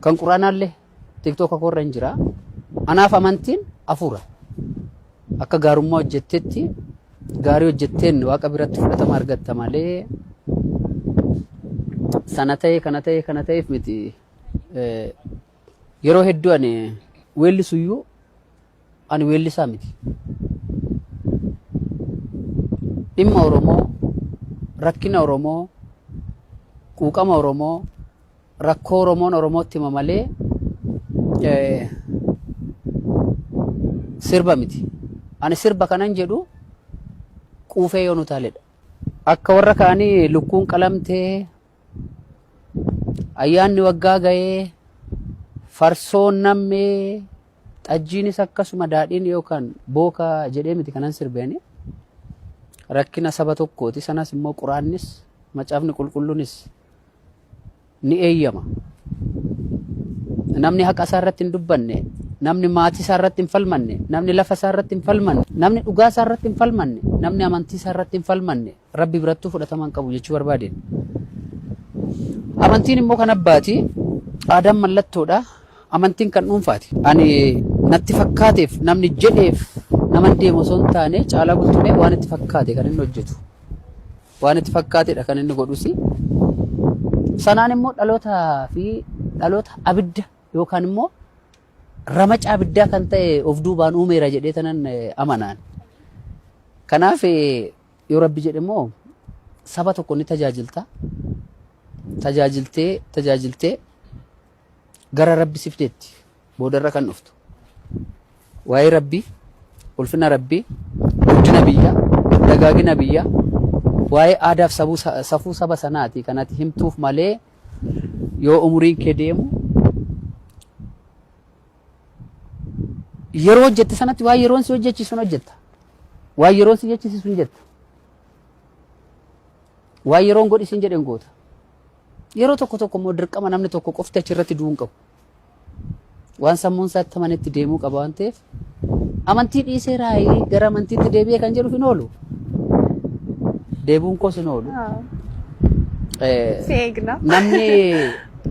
Kan quraanaallee tiktoka koorra hin jira. Anaaf amantiin hafuura. Akka gaarummaa hojjettetti gaarii hojjetteen waaqa biratti fudhatama argatta malee sana ta'e kana ta'e kana ta'eef miti. Yeroo hedduu ani weellisuyyuu ani weellisaa miti. Dhimma Oromoo, rakkina Oromoo, quuqama Oromoo, rakkoo Oromoon Oromootti hima malee sirba miti. Ani sirba kanan jedhu quufee yoon utaaledha. Akka warra kaanii lukkuun qalamtee ayyaanni waggaa ga'ee farsoon nammee xajjiinis akkasuma daadhiin yookaan booka jedhee miti kanan sirbeeni. Rakkina saba tokkooti. Sanas immoo quraannis macaafni qulqulluunis ni eeyyama. Namni haqa isaa irratti hin dubbanne, namni maatii isaa irratti hin falmanne, namni lafa isaa irratti hin falmanne, namni dhugaa isaa irratti hin falmanne, namni amantii isaa irratti hin falmanne, Rabbi birattuu fudhatama hin qabu jechuu barbaadeen. Amantiin immoo kan abbaati. Aadaan mallattoodha. Amantiin kan dhuunfaati. Ani natti fakkaateef namni jedheef naman deemu osoo hin taane Caalaa Bultumee waan itti fakkaate kan inni hojjetu. Waan itti fakkaatedha kan inni godhusi. Sanaan immoo dhaloota fi dhaloota abidda yookaan immoo ramaca abiddaa kan ta'e of duubaan uumeera jedhee tanan amanaan. Kanaaf yoo rabbi jedhe immoo saba tokko ni tajaajilta. Tajaajiltee tajaajiltee gara rabbi si fidetti boodarra kan dhuftu. Waa'ee rabbii, ulfina rabbii, guddina biyyaa, dagaagina biyyaa, waa'ee aadaaf safuu saba sanaati kan ati himtuuf malee yoo umuriin kee deemu yeroo hojjette sanatti waan yeroon si hojjechiisu hin hojjetta. Waan yeroon si jechisiisu hin jetta. Waan yeroon godhi siin jedhe hin goota. Yeroo tokko tokko immoo dirqama namni tokko qofti achirratti du'uu hin qabu. Waan sammuun isaa itti amanetti deemuu qaba waan ta'eef amantii dhiisee raayii gara amantiitti deebi'ee kan jedhuuf hin oolu. Deebi'uun koos hin oolu. Si eegna. Namni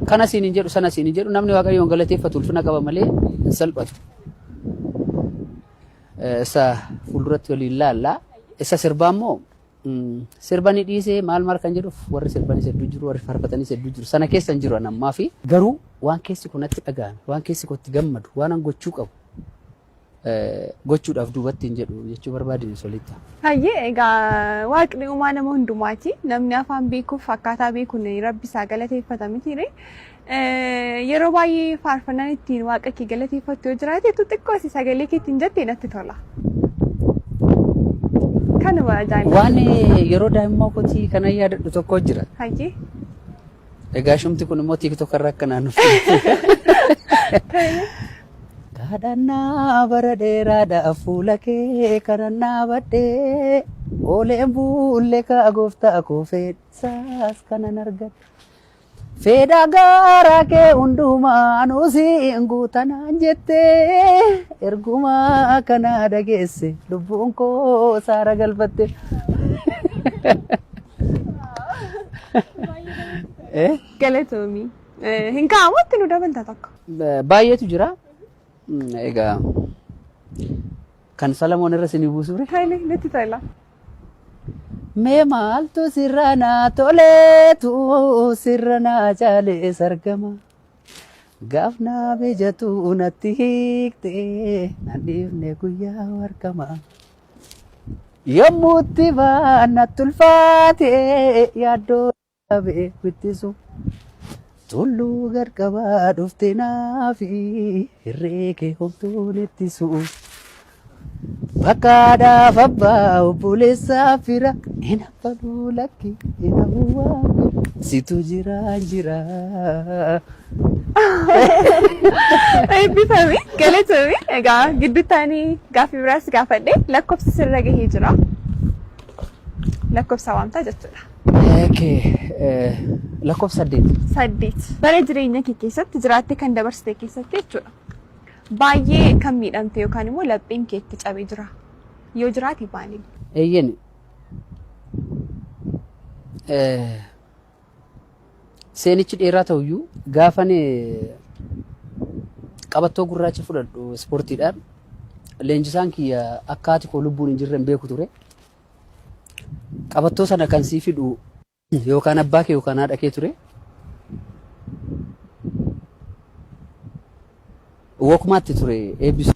kana siin hin jedhu sana siin hin jedhu namni Waaqayyoon galateeffatu ulfina qaba malee hin salphatu. Isa fuulduratti waliin laalla. Isa sirbaa immoo sirba ni dhiisee maal maal kan jedhuuf warri sirbanis hedduu jiru warri faarfatanis hedduu jiru sana keessa hin jiru an ammaa fi garuu waan keessi kun natti dhaga'ame waan keessi kootti gammadu waan an gochuu qabu gochuudhaaf duubatti hin jedhu jechuu barbaadine solitta. Hayyee egaa waaqni uumaa nama hundumaati. Namni afaan beekuuf akkaataa beekuun rabbi isaa galateeffata mitiire. Yeroo baay'ee faarfannaan ittiin waaqa kee galateeffattu yoo jiraate tu xiqqoo si sagalee keetiin jette natti tola. Kanuma jaalladha. Waan yeroo daa'imummaa kootii kanan yaadadhu tokko jira. Hayyee. Egaa shumti kun immoo TikTok irra akka naan dhufte. Kadhannaa bara dheeraadha fuula kee kanan dhaabadhee ooleen buullee kaa gooftaa koo fedhasaas kanan argadhe. Fedha garaa kee hundumaa anuu siin guutanaan jettee erguma kana dhageesse lubbuun koo saara galfatte. Eh? Galatoomi. Hin kaa'amu itti nu dabalta tokko. Baay'eetu jira. Egaa kan Salamoon irra isinii buusuure. Tole natti tola. Mee maaltu sirra naa toleetu sirra naa caalee sargama. Gaaf naa mijatu natti hiikte nan dhiifne guyyaa warqama. Yommuutti baan natti ulfaate yaaddoo dhabee wittisu. Tulluu garqabaa dhufte naafi hirree kee homtuun ittisu. Bakkaadhaaf abbaa obboleessaa fira hin haffanuu lakki hin hafuu waan bira situ jira jira. Eebbifami galatoomi. Egaa gidduutti ani gaaffii biraas gaafadhe lakkoofsi sirra gahee jira. Lakkoofsa waamtaa jechuudha. Okay, lakkoofsa 8. 8. Bara jireenya kee keessatti jiraattee kan dabarsite keessatti jechuudha. Baay'ee kan miidhamte yookaan immoo lapheen kee itti cabee jira. Yoo jiraate maaliin? Eeyyeen. Seenichi dheeraa ta'uyyuu, gaafan qabattoo gurraacha fudhadhu ispoortiidhaan, leenjisaan kiyya akka haati koo lubbuun hin jirre hin beeku ture. Qabattoo sana kan sii fidhu yookaan abbaa kee yookaan haadha kee ture. Wokumaatti ture eebbisu.